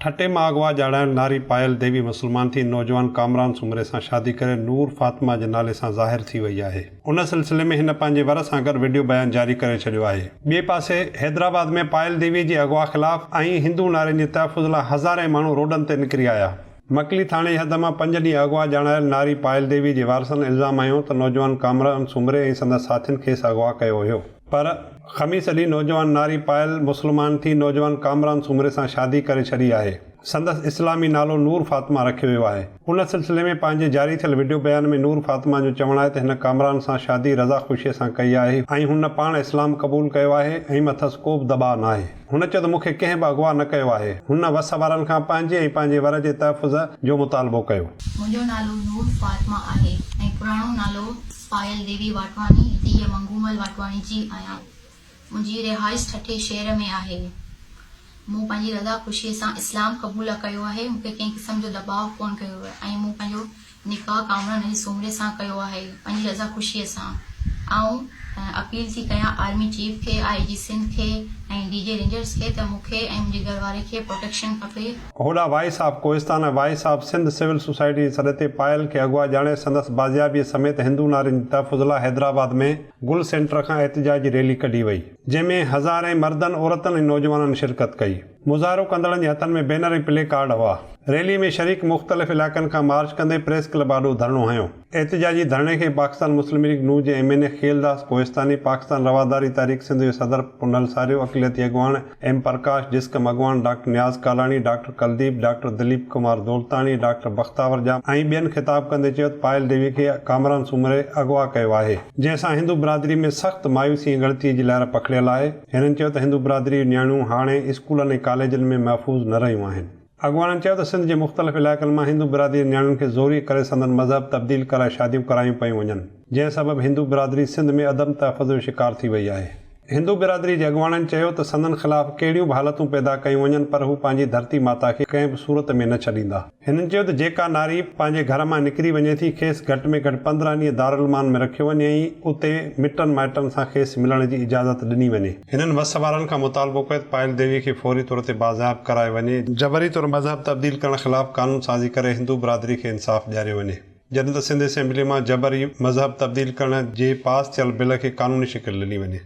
ٺٽي مان اغوا ڄاڻايل ناري پايل ديوي مسلمان ٿي نوجوان ڪامران سومري سان شادي ڪري نور فاطمه جي نالي سان ظاهر ٿي وئي آهي. ان سلسلي ۾ هن پنهنجي ور سان گڏ وڊيو بيان جاري ڪري ڇڏيو آهي. ٻئي پاسي حيدرآباد ۾ پايل ديوي جي اغوا خلاف ۽ هندو نارين جي تحفظ لاء هزارين ماڻهو روڊن تي نڪري آيا. مڪلي ٿاڻي جي حد مان پنج ڏينهن اغوا ڄاڻايل ناري پايل ديوي جي وارثن الزام هنيو ته نوجوان ڪامران سومري ۽ سندس ساٿين کيس اغوا ڪيو هيو. پر خميس ڏينهن نوجوان ناري پايل مسلمان ٿي نوجوان ڪامران سومري سان شادي ڪري ڇڏي آهي. سندس اسلامي نالو نور فاطمه رکيو ويو آهي. ان سلسلي ۾ پنهنجي جاري ٿيل وڊيو بيان ۾ نور فاطمه جو چوڻ آهي ته هن ڪامران سان شادي رضا خوشيء سان ڪئي آهي ۽ هن پاڻ اسلام قبول ڪيو آهي ۽ مٿس ڪو به دٻاء ناهي. هن چيو ته مون کي ڪنهن به اغوا نه ڪيو آهي. هن وس وارن کان پنهنجي ۽ پنهنجي ور جي تحفظ جو مطالبو ڪيو. منهنجو نالو نور فاطمه آهي ۽ پراڻو نالو پايل ديوي واٽواڻي ڌيء منگهومل واٽواڻي جي آهيان. منهنجي رهائش ٺٽي شهر ۾ آهي. مون پنهنجي رضا خوشيء سان اسلام قبول ڪيو آهي. مون کي ڪنهن قسم جو دٻاء ڪونه ڪيو ويو ۽ مون پنهنجو نڪاح ڪامران علي سومري سان ڪيو آهي پنهنجي رضا خوشيء سان. آئون اپيل ٿي ڪيان آرمي چيف کي، آء جي سنڌ کي ۽ ڊي جي رينجرز کي ته مون کي ۽ منهنجي گهر واري کي پروٽيڪشن کپي. هوڏانهن voice of Kohistan ۽ voice of Sindh civil society جي سڏ تي پايل کي اغوا ڄاڻي سندس بازيابيء سميت هندو نارين جي تحفظ لاء حيدرآباد ۾ گل سينٽر کان احتجاجي ريلي ڪڍي وئي، جنهن ۾ هزارين مردن، عورتن ۽ نوجوانن شرڪت ڪئي. مظاهرو ڪندڙن جي هٿن ۾ بينر ۽ پلي ڪارڊ هئا. ريلي ۾ شريڪ مختلف علائقن کان مارچ ڪندي پريس ڪلب آڏو ڌرڻو هنيو. احتجاجي ڌرڻي کي پاڪستان مسلم ليگ نون جي ايم اين اي خيل داس ڪوهستاني، پاڪستان رواداري تحريڪ سنڌ جو صدر پنهل ساريو، اقليتي اڳواڻ ايم پرڪاش، جسقم اڳواڻ doctor Niaz Kalani, doctor Kuldeep, doctor Dilip Kumar Daulatani, doctor Bakhtawar Jam ۽ ٻين خطاب ڪندي چيو ته پايل ديوي کي ڪامران سومري اغوا ڪيو آهي، جنهن سان هندو برادري ۾ سخت مايوسي ۽ ڳڻتي جي لهر پکڙيل آهي. هنن چيو ته هندو برادري جون نياڻيون هاڻي اسڪولن ۽ ڪاليجن ۾ محفوظ نه رهيون آهن. اڳواڻن چيو ته سنڌ جي مختلف علائقن مان هندو برادري جي نياڻين کي زوريء ڪري سندن مذهب تبديل ڪرائي شاديون ڪرايون پيون وڃن، جنهن سبب هندو برادري سنڌ ۾ عدم تحفظ جو شڪار ٿي وئي آهي. هندو برادري جي اڳواڻن چيو ته سندن خلاف ڪهڙيون به حالتون پيدا ڪيون وڃن پر هو پنهنجي ڌرتي ماتا کي ڪنهن به صورت ۾ نه ڇڏيندا. هنن چيو ته جيڪا ناري پنهنجي گهر مان نڪري وڃي ٿي کيس گهٽ ۾ گهٽ 15 ڏينهن دارالمان ۾ رکيو وڃي ۽ اتي مٽن مائٽن سان کيس ملڻ جي اجازت ڏني وڃي. هنن وس وارن کان مطالبو ڪيو ته پايل ديوي کي فوري طور تي بازياب ڪرايو وڃي، جبري طور مذهب تبديل ڪرڻ خلاف قانون سازي ڪري هندو برادري کي انصاف ڏياريو وڃي. جڏهن ته سنڌ اسيمبلي مان جبري مذهب تبديل ڪرڻ جي پاس ٿيل بل کي قانوني شڪل ڏني وڃي.